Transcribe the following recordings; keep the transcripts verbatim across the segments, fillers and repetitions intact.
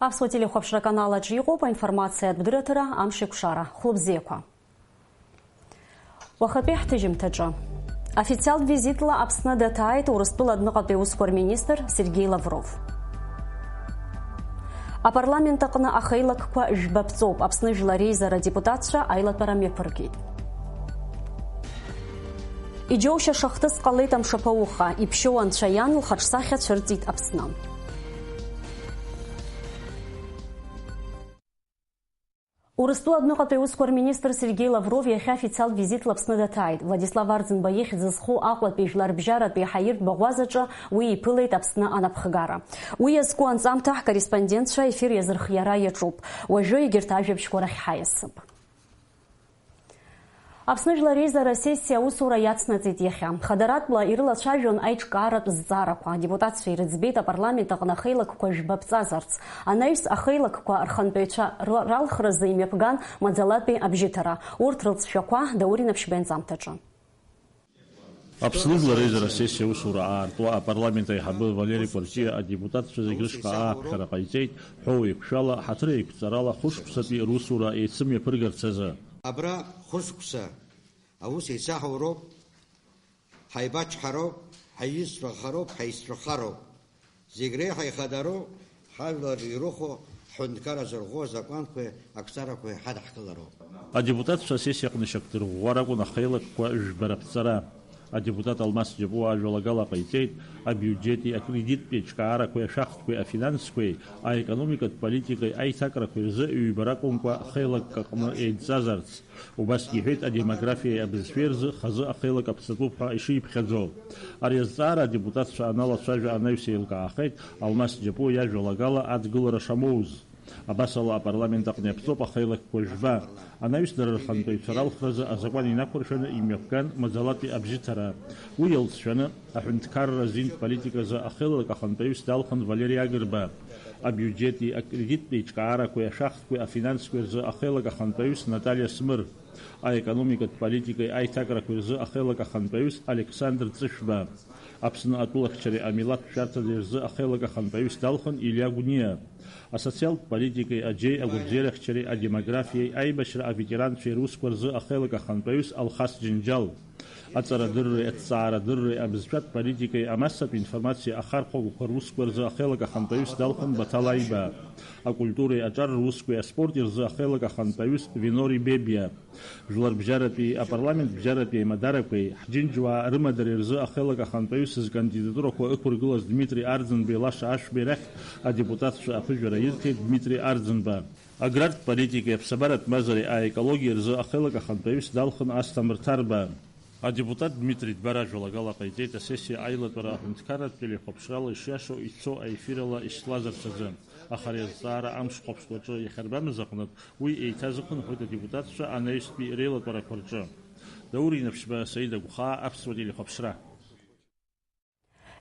Аԥсуа телехәаԥшра канал аҿы иҟоуп аинформациатә дырраҭара Амшеикәшара. Хәлыбзиақәа. Уахатәи ҳҭыжьымҭаҿы. Официалтә визитла Аԥсны даҭааит Урыстәыла адәныҟатәи аусқәа рминистр Сергеи Лавров. Апарламент аҟны ахеилакқәа жәба ԥҵоуп, Аԥсны Жәлар Реизара адепутатцәа аилатәара мҩаԥыргеит. Иџьоушьаша хҭыс ҟалеит амшаԥы ауха, иԥшьоу анцәа иан лхаҿсахьа цәырҵит Аԥсны. Урыстәыла адәныҟатәи аусқәа рминистр Сергеи Лавров иахьа официалтә визитла Аԥсны даҭааит. Владислав Арӡынба ихьӡ зху Аҟәатәи жәларбжьаратәи ҳаиртә баӷәазаҿы уи иԥылеит Аԥсны анапхгара. Уи иазку анҵамҭа ҳкорреспондентцәа ефир иазырхиара иаҿуп. Уажәы егьырҭ ажәабжьқәа рахь ҳаиасып. Аԥсны Жәлар Реизара асессиа аусура иацнаҵеит иахьа. Хадаратәла ирылацәажәон аиҿкааратә зҵаарақәа. Адепутатцәа ирыӡбеит апарламент аҟны ахеилакқәа жәба ԥҵазарц. Анаҩс ахеилакқәа рхантәаҩцәа р-, ралхразы имҩаԥган маӡалатәи абжьыҭара. Урҭ рылҵшәақәа Даур Инаԥшьба ианҵамҭаҿы. Аԥсны Жәлар Реизара асессиа аусура аартуа апарламент аиҳабы Валери Кәарҷиа адепутатцәа зегь рышҟа ааԥхьара ҟаиҵеит, ҳәоу еиқәшәала, ҳаҭыр еиқәҵарала хәышықәсатәи русура еицымҩаԥыргарц азы. Абра хәышықәса аус еицаҳауроуп, ҳаибачҳароуп, ҳаицәахароуп, ҳаицәахароуп. Зегь реиҳа ихадароу, ҳажәлар ирыхәо, ҳҳәынҭқарра зырӷәӷәо азакәанқәеи ақәҵарақәеи ҳадаҳкылароуп. Адепутатцәа асессиа аҟны ишьақәдырӷәӷәар акәын ахеилакқәа жәба раԥҵара. Адепутат Алмас Џьапуа ажәалагала ҟаиҵеит, абиуџьети акредиттәи аиҿкаарақәеи ашәахтәқәеи афинансқәеи аекономикатә политикеи аиҭакрақәеи рзы ҩба ракәымкәа хеилакк аҟны еидҵазарц. Убасгьы иҳәеит, адемографиеи абызшәеи рзы хазы ахеилак аԥҵатәуп ҳәа ишиԥхьаӡо. Ари азҵаара адепутатцәа аналацәажәа анаҩс еилкаахеит, Алмас Џьапуа иажәалагала адгылара шамоуз. Абасала, апарламент аҟны иаԥҵоуп ахеилакқәа жәба. Анаҩс дара рхантәаҩцәа ралхразы азакәан инақәыршәаны имҩаԥган маӡалатәи абжьыҭара. Уи иалҵшәаны, аҳәынҭқарра азинтә политиказы ахеилак ахантәаҩыс далхын Валери Агрба. Абиуџьети акредиттәи еиҿкаарақәеи ашәахтәқәеи афинансқәеи рзы ахеилак ахантәаҩыс Наталиа Смыр, аекономикатә политикеи аиҭакрақәеи рзы ахеилак ахантәаҩыс Александр Ҵышәба, Аԥсны атәылахьчареи амилаҭтә шәарҭаӡеи рзы ахеилак ахантәаҩыс далхын Илиа Гәниа, асоциалтә политикеи аџьеи агәабзиарахьчареи адемографиеи аибашьра аветеранцәеи русқәа рзы ахеилак ахантәаҩыс Алхас Џьынџьал, аҵарадырреи аҭҵаарадырреи абызшәатә политикеи амассатә информациа ахархәагақәа русқәа рзы ахеилак ахантәаҩыс далхын Баҭал Аиба, акультуреи аҿар русқәеи аспорти рзы ахеилак ахантәаҩыс Винори Бебиа, Жәларбжьаратәи апарламент бжьаратәи аимадарақәеи ҳџьынџьуаа рымадареи рзы ахеилак ахантәаҩыс зкандидатурақәа ықәыргылаз Дмитри Арӡынбеи Лаша Ашәбеи рахь адепутатцәа аԥыжәара ирҭеит Дмитри Арӡынба. Аграртә политикеи аԥсабаратә мазареи аекологиеи рзы ахеилак ахантәаҩыс далхын Асҭамыр Ҭарба. Адепутат Дмитри Дбар ажәалагала ҟаиҵеит асессиа аилатәара аҳәынҭқарратә телехәаԥшрала ишиашоу ицо аефирала ишьҭлазарц азы. Аха ари азҵаара амш хәаԥштә аҿы иахьарбамыз аҟнытә, уи еиҭазықәынҳәоит адепутатцәа анаҩстәи реилатәарақәа рҿы. Даур Инаԥшьба, Саида Гәхаа, Аԥсуа телехәаԥшра.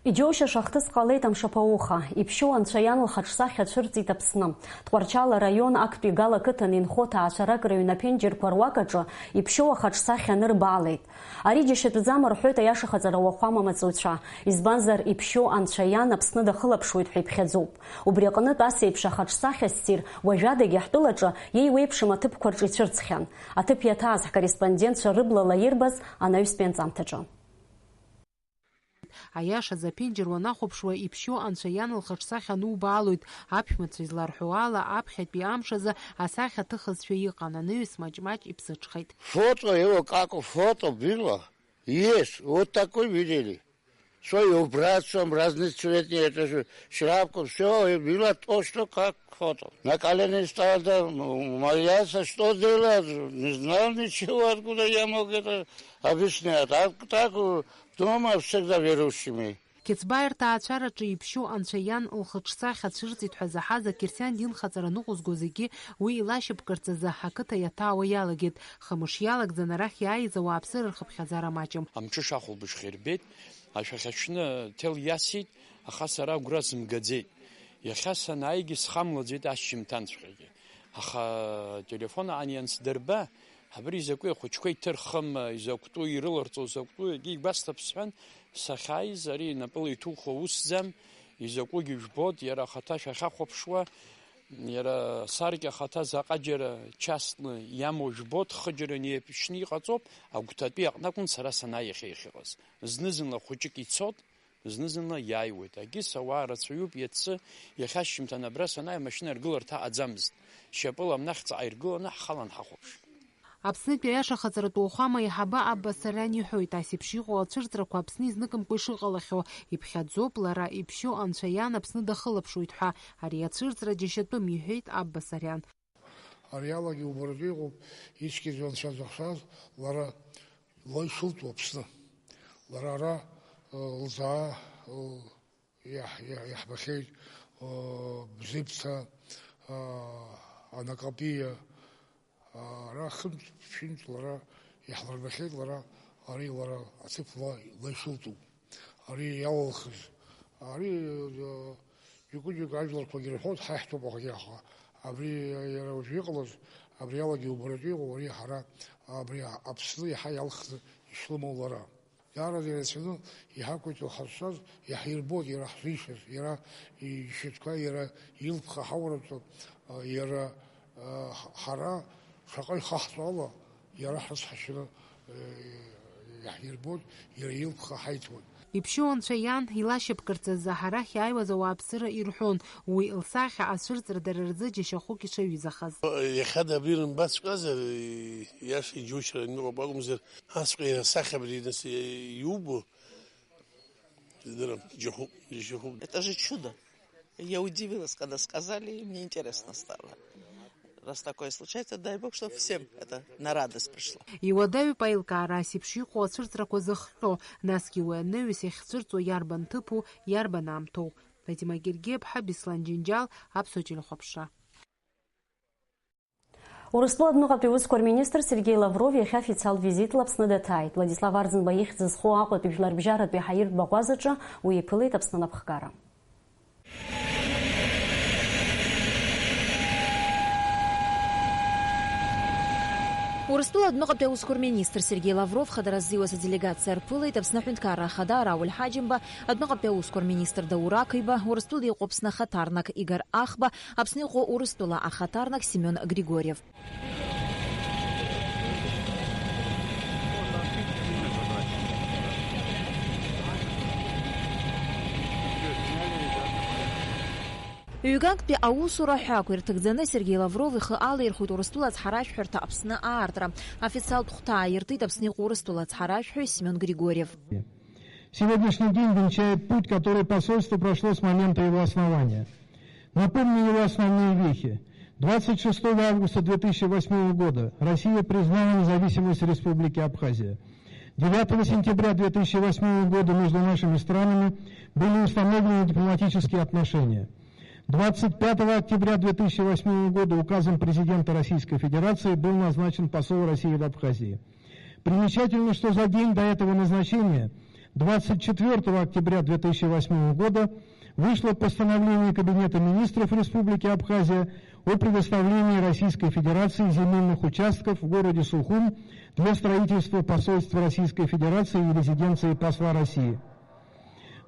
Иџьоушьаша ахҭыс ҟалеит амшаԥы ауха, иԥшьоу анцәа иан лхаҿсахьа цәырҵит Аԥсны. Тҟәарчал араион актәи Гал ақыҭан инхо ҭаацәарак рыҩны аԥенџьырқәа руак аҿы иԥшьоу ахаҿсахьа анырбаалеит. Ари џьашьатәӡам рҳәоит аиашахаҵара уахәама маҵуцәа, избанзар, иԥшьоу анцәа иан Аԥсны дахылаԥшуеит ҳәа иԥхьаӡоуп. Убри аҟнытә ас еиԥш ахаҿсахьа ссир уажәадагьы ҳтәылаҿы иеиуеиԥшым аҭыԥқәа рҿы ицәырҵхьан. Аҭыԥ иаҭааз ҳкорреспондентцәа рыблала ирбаз анаҩстәи анҵамҭаҿы. Аиашазы, аԥенџьыр уанахәаԥшуа, иԥшьоу анцәа иан лхаҿсахьа анубаалоит, аԥшәмацәа изларҳәо ала, аԥхьатәи амш азы асахьа ҭыхызшәа иҟан, анаҩс маҷ-маҷ иԥсыҽхеит. Фото, его как фото было, есть, вот такой видели. Свою братцам разноцветнее, это же шляпку, всё, и было точно как фото. На колени стал, да, м-, молился, что делать, не знал ничего, откуда я мог это объяснять. А так, э, дома всегда верующими. Қьецбаа рҭаацәараҿы иԥшьоу анцәа иан лхаҿсахьа цәырҵит ҳәа заҳаз ақьырсиан динхаҵара ныҟәызго зегьы уи илашьапкырц азы ақыҭа иаҭаауа иалагеит. Хымш иалагӡан арахь иааиз ауааԥсыра рхыԥхьаӡара маҷым. Амҽыш ахәылбыҽха ирбеит, ашәахьаҽны ҭел иасит, аха сара агәра сымгаӡеит. Иахьа санааигьы схамлаӡеит ашьжьымҭанҵәҟьагьы. Аха ателефон аан иансдырба, абри изакәи ахәыҷқәа иҭырхым, изакәтәу ирыларҵо закәтәу, егьа игәасҭап сҳәан, сахьааиз, ари напыла иҭухуа усӡам, изакәугьы жәбоит, иара ахаҭа шәахьахәаԥшуа, Иара асаркьа ахаҭа заҟаџьара частны иамоу жәбоит, хыџьара инеиԥшьны иҟаҵоуп, агәҭатәи аҟны акәын сара санааи иахьа иахьыҟаз. Зны-зынла хәыҷык ицот, зны-зынла иааиуеит. Агьыс ауаа рацәаҩуп, иацы, иахьа ашьжьымҭан абра санааи амашьына аргыларҭа аӡамызт. Шьапыла амнахь ҵаҟа иргыланы ҳхалан ҳахәаԥшит. Аԥснытәи аиашахаҵаратә уахәама аиҳабы Абба Сариан иҳәоит, ас еиԥш иҟоу ацәырҵрақәа Аԥсны изныкымкәа ишыҟалахьоу, иԥхьаӡоуп, лара иԥшьоу анцәа иан Аԥсны дахылаԥшуеит ҳәа. Ари ацәырҵра џьашьатәым, иҳәеит Абба Сариан. Ари алагьы убаратәы иҟоуп, ицәгьаӡоу анцәа зыхшаз, лара, лара ишылтәу Аԥсны. Лара ара, э, лзаа, э, Иаҳ-, иаҳ-, иаҳбахьеит, аа, Бзыԥҭа, аа, Анакапиа, аа, ара хынтә-ԥшьынтә лара иаҳлырбахьеит, лара, ари лара аҭыԥ ла, ла ишылтәу, ари иалалхыз. Ари, аа, џьоукы-џьоукы ажәларқәагьы рҳәоит, ҳа иаҳтәуп аха, аха абри иара уажәы иҟалаз, абри алагьы убаратәы иҟоу, ари ҳара, абри Аԥсны иаҳа иалхны ишәлымоу лара. Даараӡа ирацәаны иҳақәиҭу ҳазшаз иаҳирбоит, иара ҳзишаз, иара иџьшьатәқәа, иара илԥха ҳауратәы, иара, ҳара шаҟа ихаҳҵо ала, иара ҳрыцҳашьаны иаҳирбоит, иара илԥха ҳаиҭоит. Иԥшьоу анцәа иан илашьапкырц азы ҳарахь иааиуаз ауааԥсыра ирҳәон, уи лсахьа ацәырҵра дара рзы џьашьахәык ишаҩызахаз. Иахьада абри рымбаҵәҟьазар, иаша иџьушьар аныҟоуп акәымзар, асҵәҟьа иара асахьа абри нас иубо, издырам, џьашьахәуп, џьашьахәуп. Это же чудо. Я удивилась, когда сказали, и мне интересно стало. Раз такое случается, дай Бог, чтобы всем это на радость пришло. Иуадаҩуп аилкаара, ас еиԥш иҟоу ацәырҵрақәа зыхҟьо, насгьы уи анаҩс иахьцәырҵуа иарбан ҭыԥу, иарбан аамҭоу. Фатима Гергиаԥҳа, Беслан Џьынџьал, Аԥсуа телехәаԥшра. Урыстәыла адәныҟатәи аусқәа рминистр Сергеи Лавров иахьа официалтә визитла Аԥсны даҭааит. Владислав Арӡынба ихьӡ зхоу Аҟәатәи жәларбжьаратәи аҳаиртә баӷәазаҿы уи иԥылеит Аԥсны анапхгара. Урыстәыла адәныҟатәи аусқәа рминистр Сергеи Лавров хадара ззиуаз аделегациа рԥылеит Аԥсны аҳәынҭқарра ахада Рауль Ҳаџьымба, адәныҟатәи аусқәа рминистр Даур Ақыҩба, Урыстәыла иҟоу Аԥсны ахаҭарнак Игор Ахба, Аԥсны иҟоу Урыстәыла ахаҭарнак Семион Григорьев. Ҩганктәи аусура ҳәақәа ирҭагӡаны Сергеи Лавров ихы алаирхәит Урыстәыла ацҳаражәҳәарҭа Аԥсны аартра. Официалтә хәҭаа иртит Аԥсны иҟоу Урыстәыла ацҳаражәҳәаҩ Семион Григорьев. Сегодняшний день венчает путь, который посольство прошло с момента его основания. Напомню его основные вехи. Двадцать шестого августа две тысячи восьмого года Россия признала независимость Республики Абхазия. Девятого сентября две тысячи восьмого года между нашими странами были установлены дипломатические отношения. Двадцать пятого октября две тысячи восьмого года указом президента Российской Федерации был назначен посол России в Абхазии. Примечательно, что за день до этого назначения, двадцать четвёртого октября две тысячи восьмого года, вышло постановление Кабинета министров Республики Абхазия о предоставлении Российской Федерации земельных участков в городе Сухум для строительства посольства Российской Федерации и резиденции посла России.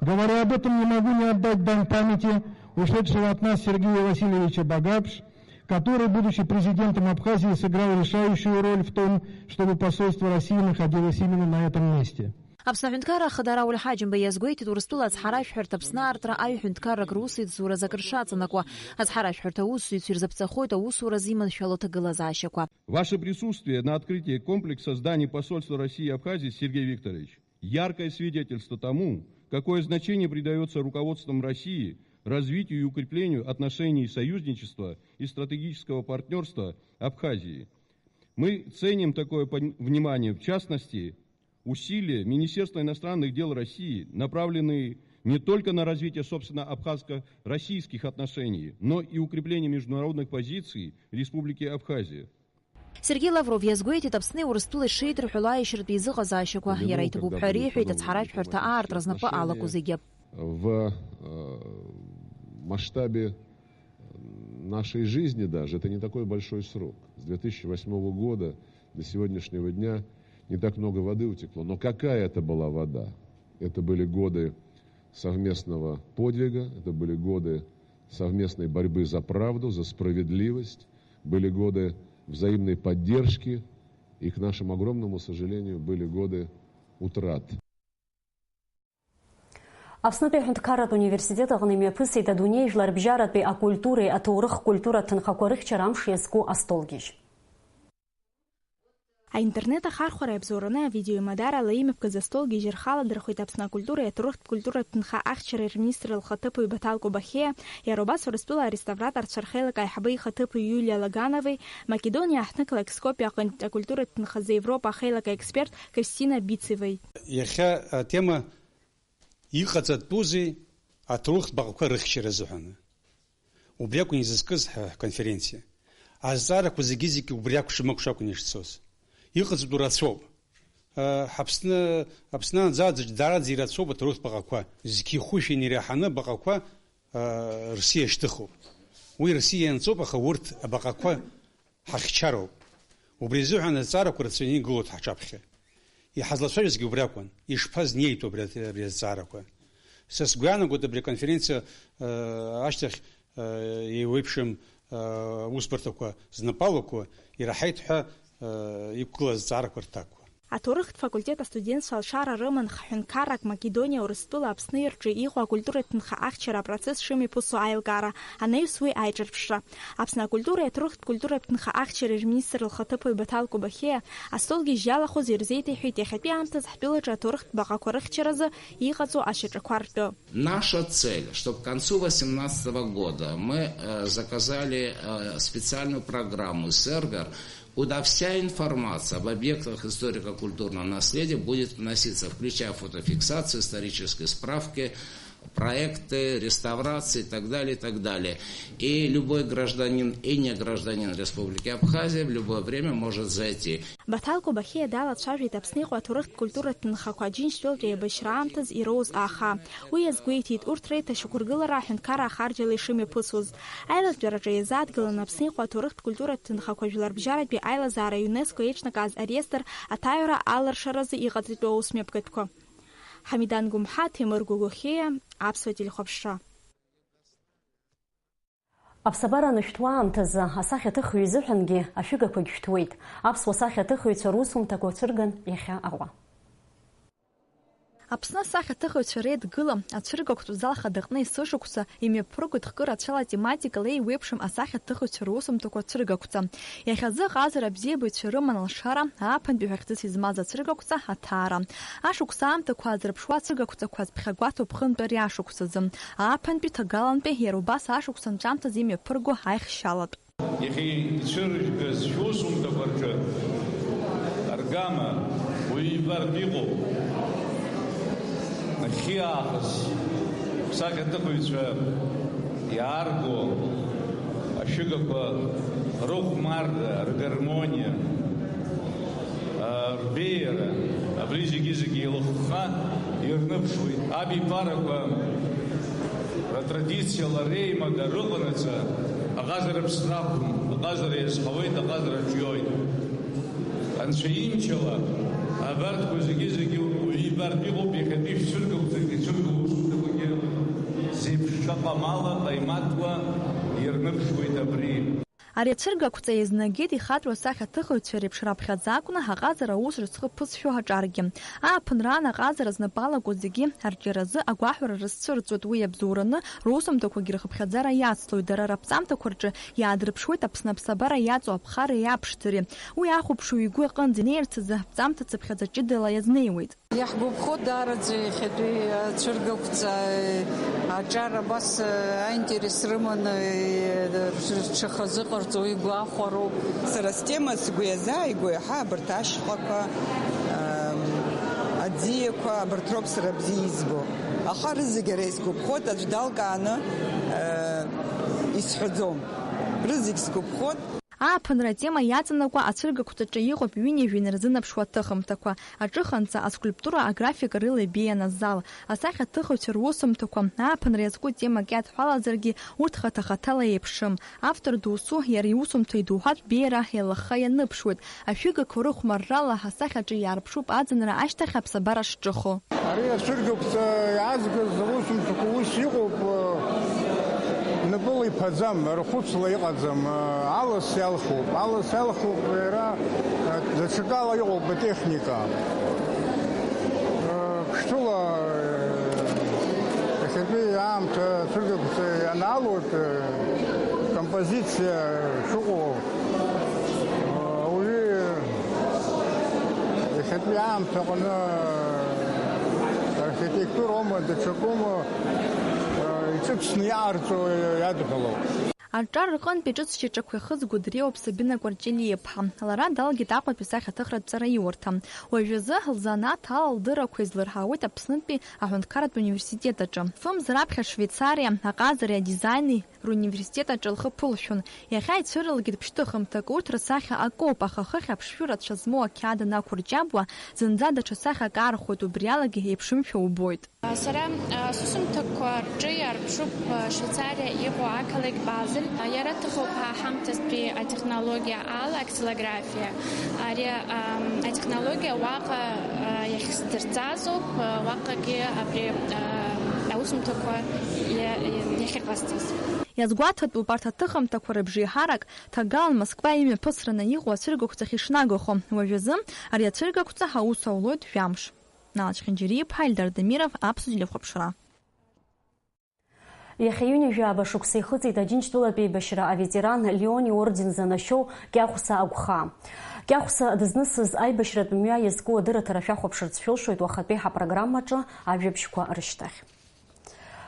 Говоря об этом, не могу не отдать дань памяти ушедшего от нас Сергея Васильевича Багапш, который, будучи президентом Абхазии, сыграл решающую роль в том, чтобы посольство России находилось именно на этом месте. Аԥсны аҳәынҭқарра ахада Рауль Ҳаџьымба иазгәеиҭеит, Урыстәыла ацҳаражәҳәарҭа Аԥсны аартра аҩ-ҳәынҭқаррак русеицуразы акыр шаҵанакуа. Ацҳаражәҳәарҭа аусзуҩцәа ирзаԥҵахоит аусуразы иманшәало аҭагылазаашьақәа. Ваше присутствие на открытии комплекса зданий посольства России и Абхазии, Сергей Викторович, яркое свидетельство тому, какое значение придаётся руководством России развитию и укреплению отношений союзничества и стратегического партнёрства Абхазии. Мы ценим такое пон-, внимание, в частности, усилия Министерства иностранных дел России, направленные не только на развитие, собственно, абхазско-российских отношений, но и укрепление международных позиций Республики Абхазия. Сергеи Лавров иазгәеиҭеит Аԥсни Урыстәылеи шеидырҳәало аиашьаратәи еизыҟазаашьақәа. Иара иҭабуп ҳәа реиҳәеит ацҳаражәҳәарҭа аартра знапы алаку зегьы. В, э, масштабе нашей жизни даже это не такой большой срок. С две тысячи восьмого года до сегодняшнего дня не так много воды утекло. Но какая это была вода? Это были годы совместного подвига, это были годы совместной борьбы за правду, за справедливость, были годы взаимной поддержки, и, к нашему огромному сожалению, были годы утрат. Аԥснытәи аҳәынҭқарратә университет аҟны имҩаԥысит адунеи жәларбжьаратәи акультуреи аҭоурых-культуратә ҭынхақәа рыхьчара амш иазку астолгьежь. Аинтернет ахархәара иабзоураны авидео имадарала имҩаԥгаз астолгьежь рхы аладырхәит Аԥсны акультуреи аҭоурыхтә культуратә ҭынха ахьчареи рминистр лхаҭыԥуаҩ Баҭал Кобахьиа, иара убас Урыстәыла ареставраторцәа рхеилак аиҳабы ихаҭыԥуаҩ Иулиа Лагановеи, Македониа аҳҭнықалақь Скопиа аҟынтә акультуратә ҭынхазы Европа ахеилак аексперт Кристина Бицевеи. Иахьа атема иҟаҵатәузеи аҭоурыхтә баҟақәа рыхьчара азыҳәан. Убри акәын изызкыз ҳа ҳконференциа. Азҵаарақәа зегьы-зегьы убри акәшамыкәша акәын ишцоз. Иҟаҵатәу рацәоуп. Ҳаԥсны, Аԥсны анӡааӡаҿ даараӡа ирацәоуп аҭоурыхтә баҟақәа. Зқьи хәышәи инареиҳаны абаҟақәа, Рсиа шьҭыхуп. Уи Рсиа ианҵоуп, аха урҭ абаҟақәа ҳахьчароуп. Убри азыҳәан азҵаарақәа рацәаҩны игылоит ҳаҿаԥхьа. Иҳазлацәажәозгьы убри акәын, ишԥазнеитәу абри, абри азҵаарақәа. Са сгәы иаанагоит абри аконференциа, э, ашьҭахь, э, еиуеиԥшым, э, усбарҭақәа знапалақәоу ираҳаит ҳәа, э, иқәгылаз азҵаарақәа рҭакқәа. Аҭоурыхтә факультет астудентцәа алшара рыман ҳәынҭқаррак Македониа Урыстәыла Аԥсны рҿы иҟоу акультуратә ҭынха ахьчара апроцесс шымҩаԥысуа аилкаара, анаҩс уи аиҿырԥшра. Аԥсны акультуреи аҭоурыхтә культуратә ҭынха ахьчареи рминистр лхаҭыԥуаҩ Баҭал Кобахьиа астолгьежь иалахәыз ирзеиҭеиҳәеит иахьатәи аамҭазы ҳтәылаҿы аҭоурыхтә баҟақәа рыхьчаразы иҟаҵоу ашьаҿақәа ртәы. Наша цель, чтоб к концу восемнадцатого года мы, э, заказали, э, специальную программу, сервер, куда вся информация об объектах историко-культурного наследия будет вноситься, включая фотофиксацию, исторические справки, проекты, реставрации и так далее, и так далее. И любой гражданин и не гражданин Республики Абхазия в любое время может зайти. Баҭал Кобахьиа далацәажәеит Аԥсны иҟоу аҭоурыхтә культуратә ҭынхақәа Џьынџьтәылатәи аибашьра аамҭазы ироуз аха. Уи иазгәеиҭеит урҭ реиҭашьақәыргылара аҳәынҭқарра ахарџьала ишымҩаԥысуаз. Аилатәараҿы еизааҭгыланы Аԥсны иҟоу аҭоурыхтә культуратә ҭынхақәа жәларбжьаратәи аилазаара ЮНЕСКО еиҿнакааз ареестр аҭаҩра аларшаразы иҟаҵатәу аусмҩаԥгатәқәа. Ҳамидан Гәымҳа, Ҭемыр Гәыгәыхьиа, Аԥсуа телехәаԥшра. Аԥсабара анышәҭуа аамҭазы асахьаҭыхҩы изыҳәангьы ашәыгақәагь шәҭуеит. Аԥсуа сахьаҭыхыҩцәа русумҭақәа цәырган иахьа Аҟәа. Аԥсны асахьаҭыхыҩцәа реидгыла ацәыргақәҵатә зал хадаҟны есышықәса имҩаԥыргоит хкы рацәала тематикала еиуеиԥшым асахьаҭыхыҩцәа русумҭақәа цәыргақәҵа. Иахьазы аҟазара абзиабаҩцәа рыман алшара, ааԥынтәи ҳәа хьӡыс измаз ацәыргақәҵа аҭаара. Ашықәс аамҭақәа аазырԥшуа ацәыргақәҵақәа азԥхьагәаҭоуп хынтә ари ашықәсазы. Ааԥынтәи, ҭагалантәи, иара убас ашықәс анҵәамҭазы имҩаԥырго аихшьалатә. Иахьа ицәыргаз шәусумҭақәа рҿы аргама уаҩы ибартә иҟоуп. Нахьхьи аахыс ԥсахьаҭыхыҩцәа иаарго ашәыгақәа рыхәмарра, ргармониа, рбеиара, абри зегьы-зегьы еилыхха ирныԥшуеит. Абиԥарақәа ртрадициала реимада рыҟанаҵы аҟазара ԥсра ақәым, аҟазара иазҳауеит, аҟазара ҿиоит. Анцәа имчала абарҭқәа зегьы-зегьы уаҩы ибартә иҟоуп, иахьатәи шәцәыргақәҵагьы, ицәыргақәҵагьы зеиԥш шаҟа мала ҟаимаҭла ирныԥшуеит абри. Ари ацәыргақәҵа еизнагеит ихатәу асахьаҭыхыҩцәа реиԥш раԥхьаӡа акәны аҟазара аус рызхы ԥызшәо аҿаргьы. Ааԥынраан аҟазара знапы алаку зегьы арҿиаразы агәаҳәара рызцәырҵуеит, уи иабзоураны русумҭақәагьы рхыԥхьаӡара иацлоит, дара раԥҵамҭақәа рҿы иаадырԥшуеит Аԥсны аԥсабара иаҵоу аԥхареи аԥшӡареи. Уи ахәаԥшҩы игәы аҟынӡа инеирц азы аԥҵамҭа цыԥхьаӡа ҷыдала иазнеиуеит. Иаҳгәаԥхо даараӡа иахьатәи ацәыргақәҵа аҿар абас аинтерес рыманы рҽахазыҟарҵо игәахәароуп. Сара стема сгәы иазааигәоу иаҳа абарҭ ашьхақәа, ам, аӡиақәа, абарҭ роуп сара бзиа избо. Аха рызегь ара исгәаԥхоит, аӡә далкааны, а, исҳәаӡом. Рызегь сгәаԥхоит. Ааԥынра атема иаҵанакуа ацәыргақәҵаҿы иҟоуп ҩынҩажәа инарзынаԥшуа аҭыхымҭақәа, аҿыханҵа, аскульптура, аграфика рыла ибеиан азал. Асахьаҭыхыҩцәа русумҭақәа ааԥынра иазку темак иадҳәалазаргьы, урҭ хаҭа-хаҭала еиԥшым. Автор досу иара иусумҭа идоуҳатә беиара еилыхха ианыԥшуеит. Ашәыгақәа рыхәмаррала асахьаҿы иаарԥшуп аӡынра ашьҭахь аԥсабара шҿыхо. Ари ацәыргақәҵа иаазгаз аусумҭақәа ус иҟоуп, нап Иԥаӡам, рхәыцла иҟаӡам, алас иалхуп, алас иалхуп, иара даҽакала иҟоуп атехника. Қәшәыла иахьатәи аамҭа цәыргақәҵа ианаалоит, композициа шыҟоу ауаҩы иахьатәи аамҭа аҟны архитектуроума, даҽакоума, иҿыцны иҟарҵо иадҳәалоуп. Аҿар рҟынтәи ҿыц шьаҿақәа иахыз Гәыдриоуп Сабина Кәарҷелиаԥҳа. Лара далгеит Аҟәатәи сахьаҭыхратә ҵараиурҭа. Уажәазы лзанааҭ ала лдыррақәа излырҳауеит Аԥснытәи аҳәынҭқарратә университет аҿы. Фымз раԥхьа Швеицариа аҟазареи адизаини руниверситет аҿы лхы ԥылшәон. Иахьа ицәырылгеит ԥшьҭыхымҭак, урҭ рсахьа акоуп, аха хыхь аԥшшәы рацәа змоу ақьаад анақәырҷабуа, зынӡа даҽа сахьак аархәоит, убриалагьы еиԥшымшәа убоит. Сара, а, сусумҭақәа рҿы иаарԥшуп, а, Швеицариа иҟоу ақалақь Базель. А, иара аҭахуп ҳа ҳамҭастәи атехнологиа ала, аксилографиа. Ари, ам, атехнологиа уаҟа, а, иахьсдырҵазоуп, а, уаҟагьы абри, а, аусумҭақәа иа-, иа-, иахьыҟасҵаз. Иазгәаҭатәуп арҭ аҭыхымҭақәа рыбжеиҳарак ҭагалан Москва имҩаԥысраны иҟоу ацәыргақәҵахь ишнагахо. Уажәазы ари ацәыргақәҵа аус аулоит жәамш. Налач Хинџьариа-иԥҳа, Ильдар Дамиров, Аԥсуа телехәаԥшра. Иахьа ҩынҩажәаба шықәса ихыҵит Аџьынџьтәылатә еибашьра аветеран Леон иорден занашьоу Кьахәса Агәхаа. Кьахәса дызнысыз аибашьратә мҩа иазку адырраҭара шәахәаԥшырц шәылшоит уахатәи ҳапрограммаҿы ажәабжьқәа рышьҭахь.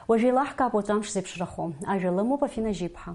Уажә еилаҳкаап уаҵәы амш зеиԥшрахо. Ажәа лымоуп Афина Жьиԥҳа.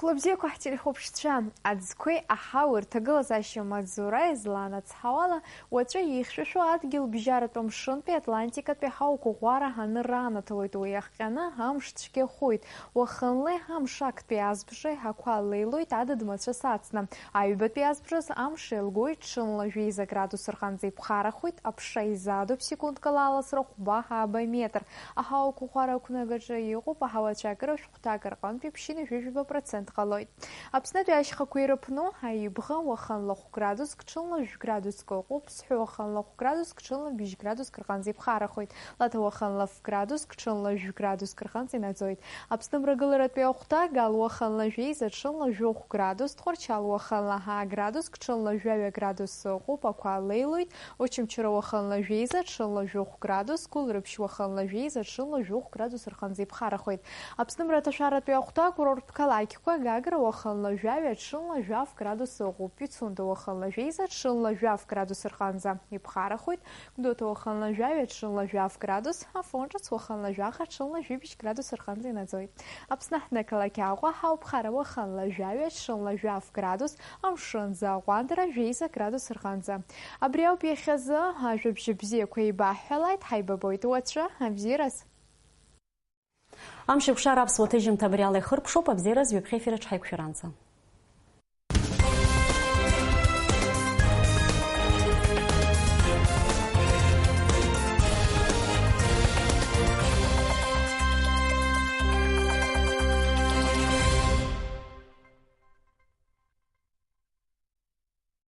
Хәлабзиақәа ҳтелехәаԥшцәа, аӡқәеи аҳауеи рҭагылазаашьа маҵзура излаанацҳауала, уаҵәы ихьшәашәо адгьыл бжьаратәы амшынтәи Атлантикатәи ҳауа қәыӷәӷәара аныр раанаҭалоит, уи иахҟьаны амш цәгьахоит. Уахынлеи амш актәи азбжеи ақәа леилоит адыд-мацәыс ацны. Аҩбатәи азбжаз амш еилгоит, ҽынла жәеиза градус рҟынӡа иԥхарахоит, аԥша изаадоуп секундкала аласра хәба ааба метр. Аҳауа қәыӷәӷәара ақәнагаҿы иҟоуп аҳауа ацәаакыра шәҟәҭак рҟынтәи ԥшьынҩажәи жәаба процент ҟалоит. Аԥснытәи ашьхақәа ирыԥну аибӷа уахынла хә градуск, ҽынла жәә градуск ыҟоуп, Сҳәы уахынла хә градуск, ҽынла быжь градуск рҟынӡа иԥхарахоит, Лаҭа уахынла ф градуск, ҽынла жәә градуск рҟынӡа инаӡоит. Аԥсны мрагыларатәи ахәҭа Гал уахынла жәеиза, ҽынла жәохә градус, Тҟәарчал уахынла ҳа градуск, ҽынла жәаҩа градус ыҟоуп, ақәа леилоит, Очамчыра уахынла жәеиза, ҽынла жәохә градус, Гәылрыԥшь уахынла жәеиза, ҽынла жәохә градус рҟынӡа иԥхарахоит. Аԥсны мраҭашәаратәи ахәҭа акурорттә қалақьқәа Гагра уахынла жәаҩа, ҽынла жәаф градус ыҟоуп, Пицунда уахынла жәеиза, ҽынла жәаф градус рҟынӡа иԥхарахоит, Гәдоуҭа уахынла жәаҩа, ҽынла жәаф градус, Афон ҿыц уахынла жәаха, ҽынла жәибжь градус рҟынӡа инаӡоит. Аԥсны аҳҭнықалақь Аҟәа ҳауп, Хара уахынла жәаҩа, ҽынла жәаф градус, амшын аӡы аҟәандара жәеиза градус рҟынӡа. Абри ауп иахьазы, ажәабжь бзиақәа еибаҳҳәалааит, ҳаибабоит уаҵәы, абзиараз! Амш еиқәшара аԥсуа ҭыжьымҭа абри ала ихыркәшоуп, абзиараз ҩаԥхьа ефир аҿы ҳаиқәшәаранӡа.